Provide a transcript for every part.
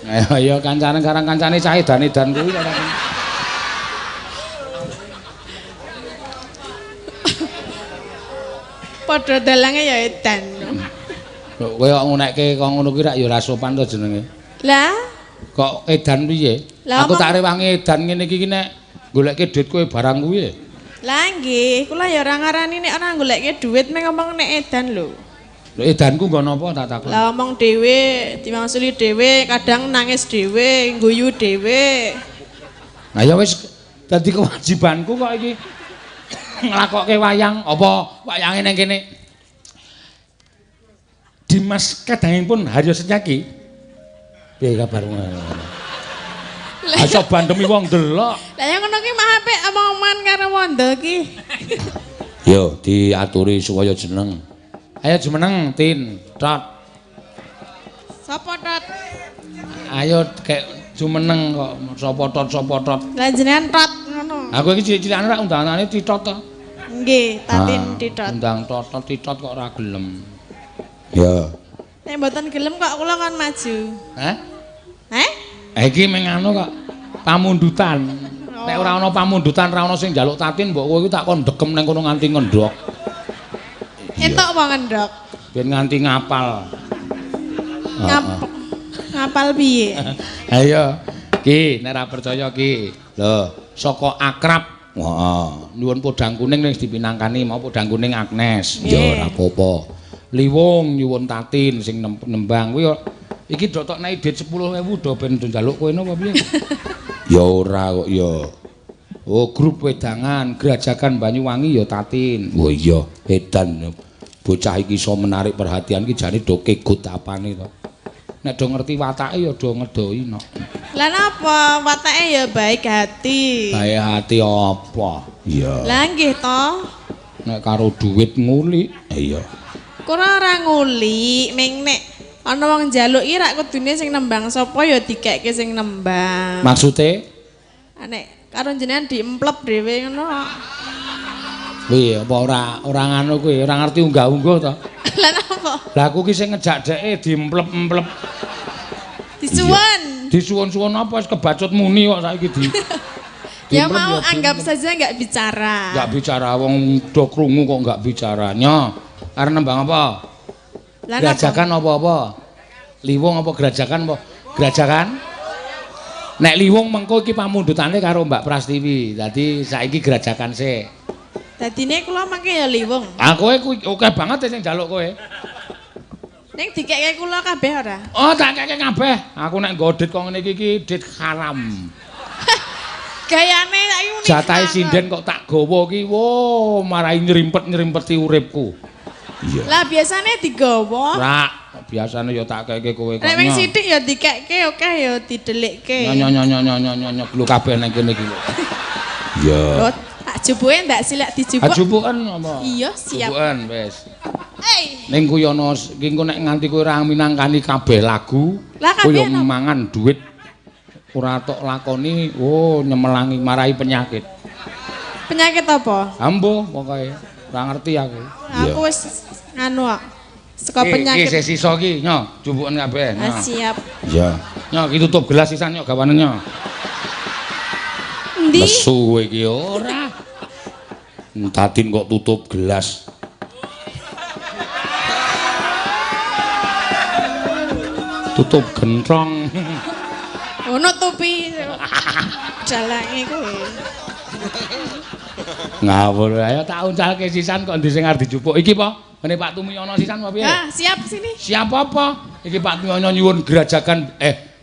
Ayo kancane karang kancane cah edan-edan kuwi kok. Padha dalange ya edan. Kowe kok ngunekke kok ngono kuwi rak ya ora sopan to jenenge. Lah kok edan piye? Aku tak rewangi edan ngene iki nek golekke dhuwit kowe barang kuwi. Lah nggih, kula ya ora ngarani nek ora golekke dhuwit meng ngomong nek edan lho. Lho edanku nggo napa tak takon? Lah omong dhewe, diwangsuli dhewe, kadang nangis dhewe, guyu dhewe. Lah ya wis dadi kewajibanku kok iki nglakokke wayang apa wayange ning kene. Dimas kadangipun Haryo Setyaki. Piye kabarmu? Aja bandemi wong delok. Lah ya ngono ki mah apik omong-omongan karo wondo ki. Yo diaturi supaya jeneng. Ayo jumeneng Tin, Tot. Sapa Tot? Ayo kek jumeneng kok sapa Tot sapa Tot. Lah jenengan Tot ngono. Aku iki cilik-cilikane rak undangane Titot to. Nggih, Tatin Titot. Undang Tot Titot kok ora gelem. Ya. Nek mboten gelem kok kula kon maju. Hah? Heh? Iki meng anu kok pamundutan. Oh. Nek ora ana pamundutan ora ana sing njaluk Tatin mbok kowe iki tak kon dekem nang kono nganti ngendhok. Entuk apa ngendhok? Ben nganti ngapal. Ngapal piye? Ayo, ki nek ora percaya ki. Lho, saka akrab. Heeh, nyuwun podang kuning wis dipinangkani mau podang kuning Agnes. Ya ora apa-apa. Liwung nyuwun Tatin sing nembang kuwi iki do tok nek duit 10.000 do ben njaluk kowe apa piye? Ya ora kok ya. Oh, grup wedangan Grajagan Banyuwangi ya Tatin. Oh iya, edan. Bocah iki iso menarik perhatian iki jane do kegut apane to. Nek do ngerti watake ya do ngedoi no. Lah napa watake ya baik hati. Baik hati apa? Iya. Lah nggih to. Nek karo duit ngulik. Iya. Kula ora ngulik, ming nek ana wong njaluk iki rak kudune sing nembang sapa ya dikekke sing nembang. Maksude? Nek karo jenengan diemplep dhewe ngono. Piye apa ora ngono kuwi, ora ngerti unggah-ungguh to? Lah napa? Lah aku ki sing ngejak dheke diemplep-emplep. Disuwun. Disuwun-suwun apa wis kebacut muni kok saiki di. Ya mau anggap saja enggak bicara. Enggak bicara wong do krungu kok enggak bicaranya. Arep nembang apa? Grajagan apa-apa? Liwung apa grajagan apa? Grajagan? Nek liwung mengko iki pamundhutane karo Mbak Prastiwi. Dadi saiki grajagan sik. Dadine kula mangke ya liwung. Ah kowe kuwi akeh banget sing njaluk kowe. Ning dikekke kula kabeh ora? Oh, tak kekke kabeh. Aku nek nggo dit kok ngene iki iki dit haram. Gayane saiki muni. Jatahe sinden kok tak gawa ki, wo marai nyrimpet-nyrimpeti uripku. Iya. Lah biasane digawa. Rak, biasane ya tak kekke kowe kok. Nek wing sithik ya dikekke, akeh ya didelikke. Nyo nyo nyo nyo nyo nyo lho kabeh nang kene iki lho. Iya. Tak jupuke ndak silak dijupuk. Ah jupuken apa? Iya, siap. Jupuken wis. Ning kuwi ana iki engko nek nganti kowe ora minangkani kabeh lagu, kowe yo mangan duit ora tok lakoni, oh nyemelangi marai penyakit. Penyakit apa? Ambo pokoke ora ngerti aku. Aku wis nganu kok. Saka penyakit. Iki sisa iki nyo, jupuken kabeh. Ah, siap. Iya. Nyo iki tutup gelas sisan nyo gawane nyo. Endi? Nesu kowe iki ora. Tatin kok tutup gelas. Tutup gentrong. Ono topi. Dalange kowe. Ngawur ayo tak uncalke sisan kok ndi sing arep dijupuk. Iki po, ngene Pak Tumiyono sisan apa piye? Ah, siap sini. Siap apa? Iki Pak Tumiyono nyuwun grajagan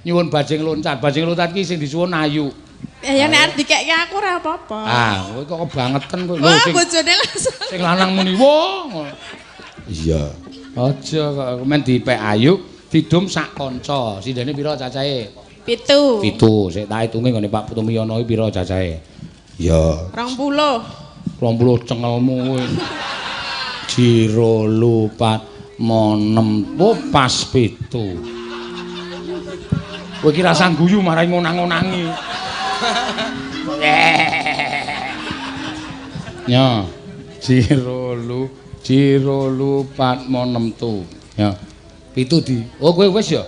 nyuwun bajing loncat. Bajing loncat ki sing disuwun Ayu. Ya nek arep dikekke aku ora apa-apa. Ah, kowe kok kebangetan kowe. Lho sing bojone langsung. Sing lanang muni wo. Iya. Aja kok men dipek Ayu didum sak kanca. Sindene pira cacahe? 7. 7. Sik tak hitunge nggone Pak Tumiyono iki pira cacahe? Ya. 20. 20 cengelmu kowe. 2 4 6 oh pas 7. Kowe iki rasah guyu marai ngonang-ngonangi. Nyo. 2 2 4 6 tu. Ya. 7 di. Oh kowe wis ya.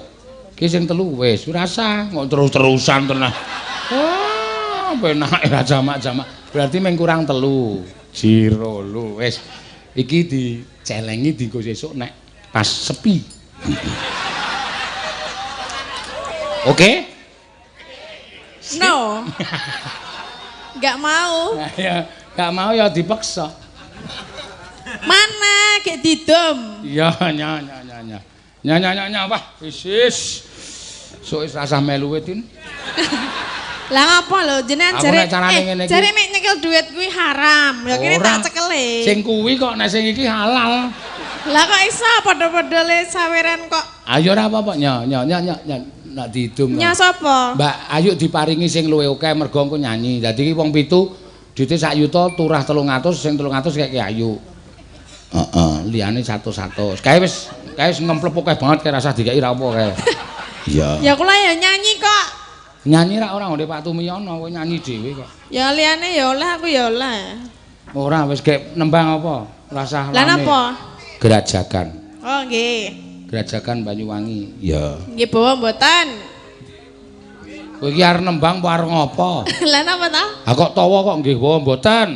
Ki sing telu wis ora sah, kok terus-terusan tenan. Wah, penake ra jamak-jamak. Berarti mung kurang telu. Jiro lu wis. Iki dicelengi dienggo sesuk nek pas sepi. Oke? No. Enggak mau. Nah, ya, enggak mau ya dipaksa. Mana gek didom? Iya, nya nya nya nya. Nya nya nya nya wah, wis. Sok wis rasah melu Tin. Lah ngapa lho jenengan jare jare nek nyekel duit kuwi haram. Ya kene tak cekele. Sing kuwi kok nek sing iki halal. Lah kok iso padha-padha le saweran kok. Ayo ora apa-apa nya nya nya nya nak diidum. Nya sapa? Mbak Ayu diparingi sing luwih akeh mergo engko nyanyi. Dadi iki wong pitu duite sak yuta turah 300 sing 300 kek Ayu. Heeh, liyane 100-100. Kae wis ngemplep akeh banget kae rasah dikeki ra apa kae. Iya. Ya kula ya nyanyi kok. Nyanyi ra ora ngene Pak Tumiyono, kowe nyanyi dhewe kok. Ya liyane ya oleh aku ya oleh. Ora wis gek nembang apa? Rasah lame. Lah napa? Grajagan. Oh nggih. Grajagan Banyuwangi. Iya. Nggih bawa mboten. Kowe iki arep nembang apa arep ngopo? Lah napa ta? Ha kok tawa kok nggih bawa mboten.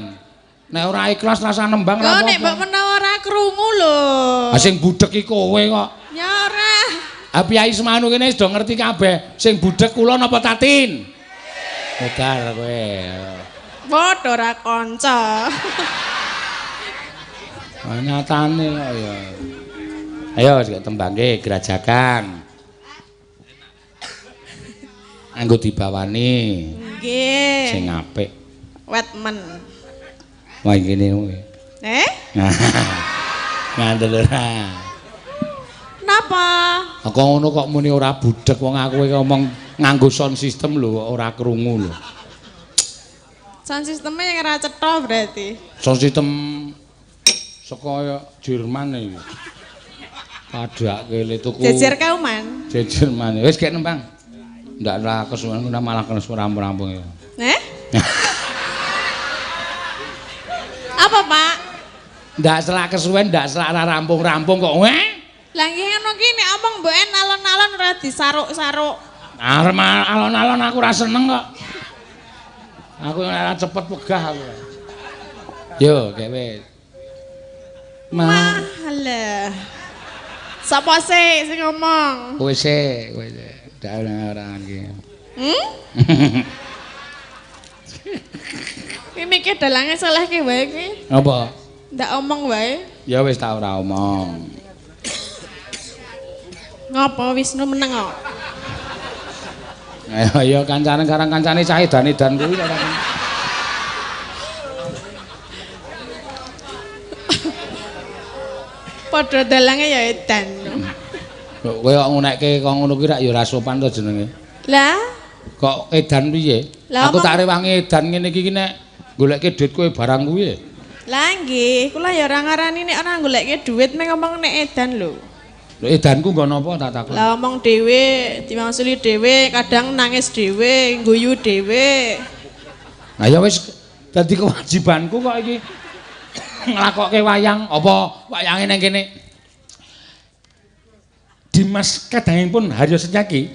Nek ora ikhlas rasah nembang ra apa-apa. Nek mbok menawa ora krungu lho. Ha sing budhek iki kowe kok. Ya ora. Ha Piyai Semanu kene wis do ngerti kabeh. Sing budhek kula napa Tatin? Modar kowe. Padha ora kanca. Nyatane kok ya. Ayo sik tembangke Grajagan. Anggo dibawani. Nggih. Sing apik. Wet men. Wah ngene kowe. Eh? Ngandel ora. Napa? Kok ngono kok muni ora budhek wong aku iki ngomong nganggo sound system lho ora krungu lho. Sound systemnya yang ora cetha berarti. Sound system saka Jerman iki. Padhake le tuku. Jejer kauman. Jejer man. Wis gek nembang. Ndak lah kesuwen malah kena rampung-rampung ya. Eh? Apa, Pak? Ndak selak kesuwen, ndak selak rampung-rampung kok. Weh. Lah nggih ngono ki nek omong mboken alon-alon ora disaruk-saruk. Arep alon-alon aku ora seneng kok. Aku ora cepet wegah aku. Yo, gek wis. Malah. Sapa sih sing ngomong? Kowe sik, kowe sik. Ndak ora iki. Hmm? Iki mikir dalange salah ki wae ki. Apa? Ndak omong wae. Ya wis tak ora omong. Ngapa Wisnu meneng kok? Ayo ya kancane karang kancane cah edan-edan kuwi kok. Padha dalange ya edan. Kowe kok ngunekke kok ngono kuwi rak ya ora sopan to jenenge. Lah kok edan piye? Aku tak rewangi edan ngene iki nek golekke dhuwit kowe barang kuwi. Lah nggih, kula ya ora ngarani nek ora golekke dhuwit mek ngomong nek edan lho. Lho edanku nggo napa tak takon? Lah omong dhewe, diwangsuli dhewe, kadang nangis dhewe, guyu dhewe. Lah ya wis dadi kewajibanku kok iki nglakokke wayang apa wayange nang kene. Dimas kadangipun Haryo Setyaki.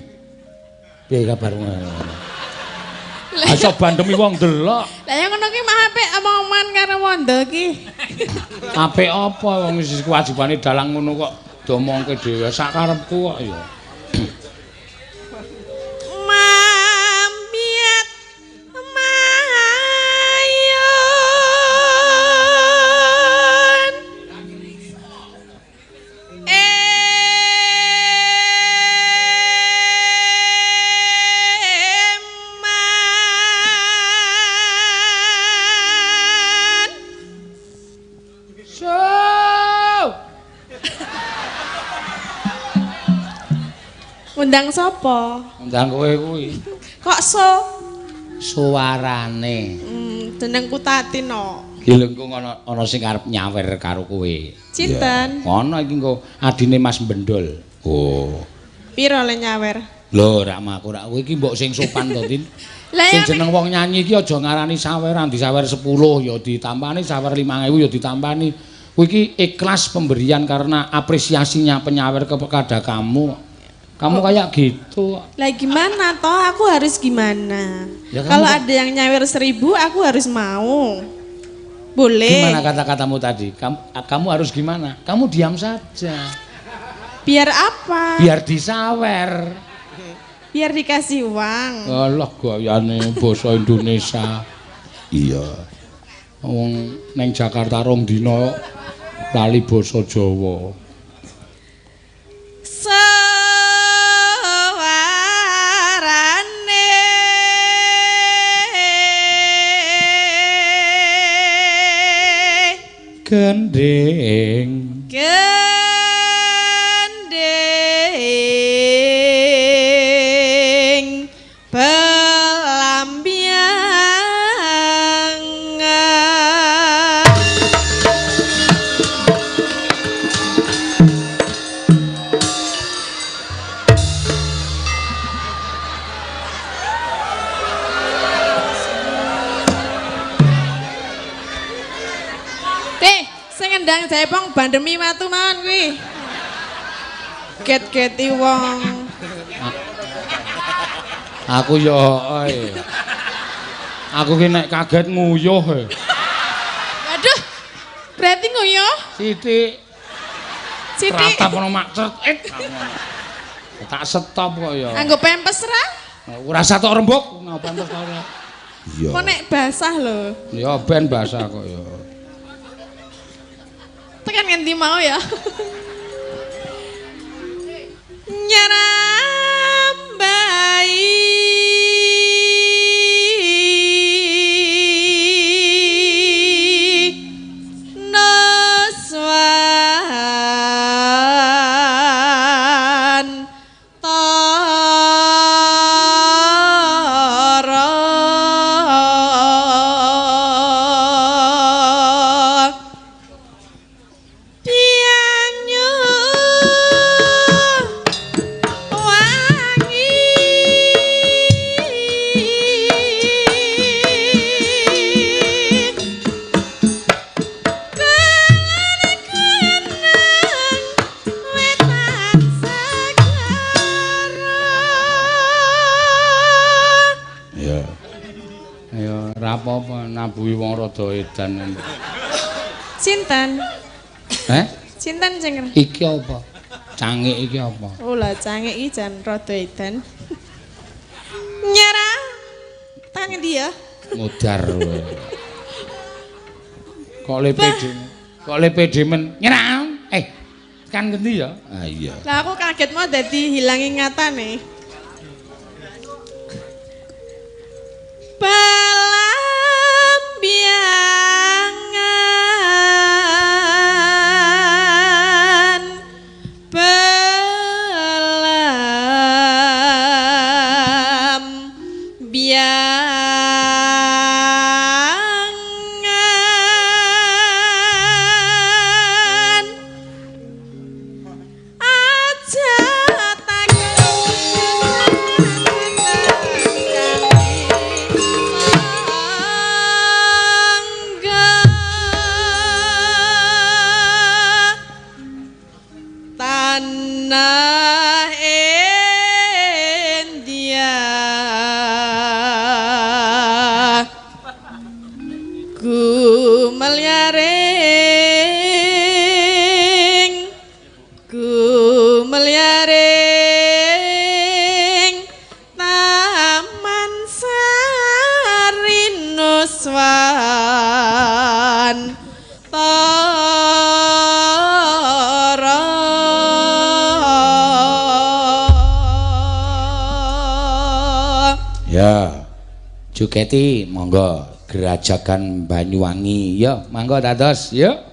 Piye kabarmu? Aso bandemi wong delok. Lah ya ngono ki mah apik omong-omongan karo wondo ki. Apik apa wong wis kewajibane dalang ngono kok diomongke dhewe sak karepku kok ya. Mambiat mayun eman. So. Undang sapa? Undang kowe kuwi. Kok so? Suarane. Jenengku Tatin no. Ki lho engko ana sing arep nyawer karo kowe. Cinten? Ana iki engko adine Mas Bendol. Oh. Piro le nyawer? Lho, rak aku rak kowe iki mbok sing sopan to, Tin. Sing jeneng wong nyanyi iki aja ngarani saweran, disawer 10 ya ditampani, sawer 5000 ya ditampani. Kowe iki ikhlas pemberian karena apresiasinya penyawer kepada kamu. Kamu kayak gitu. Lah gimana toh? Aku harus gimana? Ya, kalau ada yang nyawer 1000, aku harus mau. Boleh. Gimana kata-katamu tadi? Kamu harus gimana? Kamu diam saja. Biar apa? Biar disawer. Biar dikasih uang. Alah gayane basa Indonesia. Iya. Wong neng Jakarta rong dina lali basa Jawa. Suarane gendhing gendhing belambiangan. Sing ngendang jaipong bandemi watu mawon kuwi. Get-geti wong. Aku yo oe. Aku ki nek kaget nguyuh. Waduh. Berarti nguyuh? Sithik. Sithik. Ratap ono makcet. Tak stop kok ya. Anggo pempes ra? Ora usah tok rembug, ngapa pempes ta ora. Iya. Kok nek basah lho. Ya ben basah kok ya. Tekan ngendi mau ya? Nyarambai nuswan tara Pianyu wangi kenang wetan segara. Ya. Ya ora apa-apa nabuhi wong rada edan. Sinten? Heh? Sinten sing Iki apa? Cangik iki apa? Oh lah cangik iki jan rada edan. Nyerah. Tekan ngendi ya? Modar kowe. Kok le PD? Kok le PD men nyerah? Tekan ngendi ya? Ah iya. Lah aku kaget mau dadi hilang ingatane. Belambiangan belambiangan aja tanah India gumelyaring gumelyaring Taman Sari Nuswan Tara. Ya. Juketi monggo Grajagan Banyuwangi. Ya, monggo dados, ya.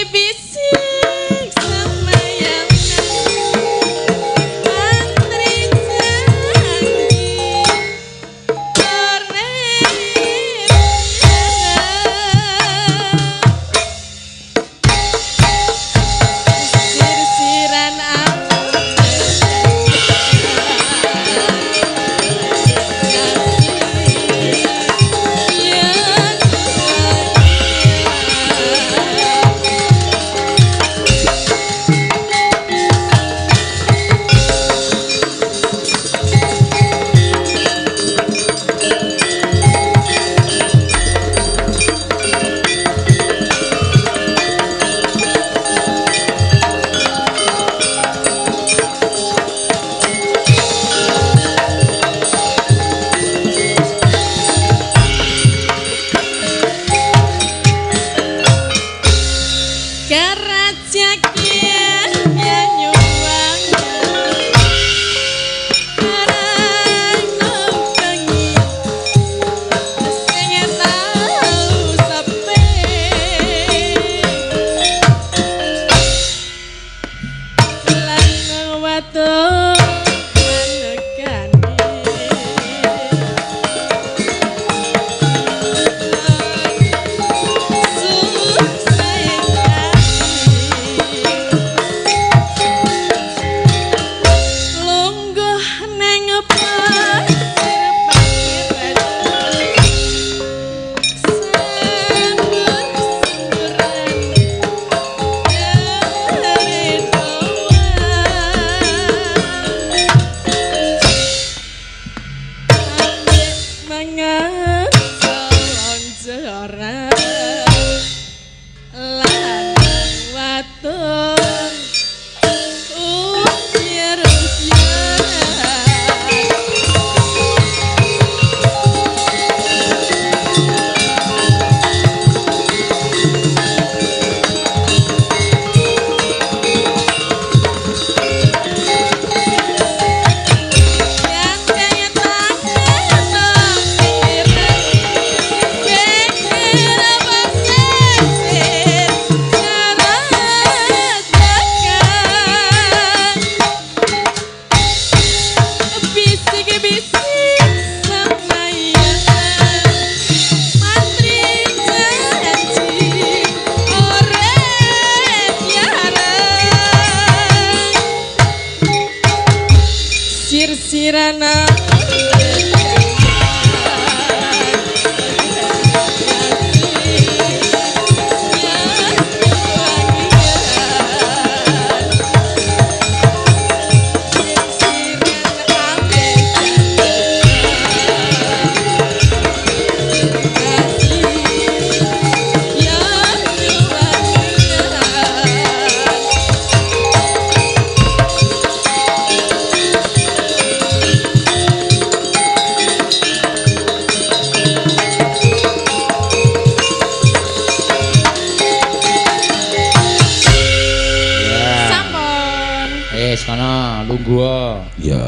Bisik-bisik semayang mantri janji sir-siran sir-sirana. Wis kono lungguh. Ya.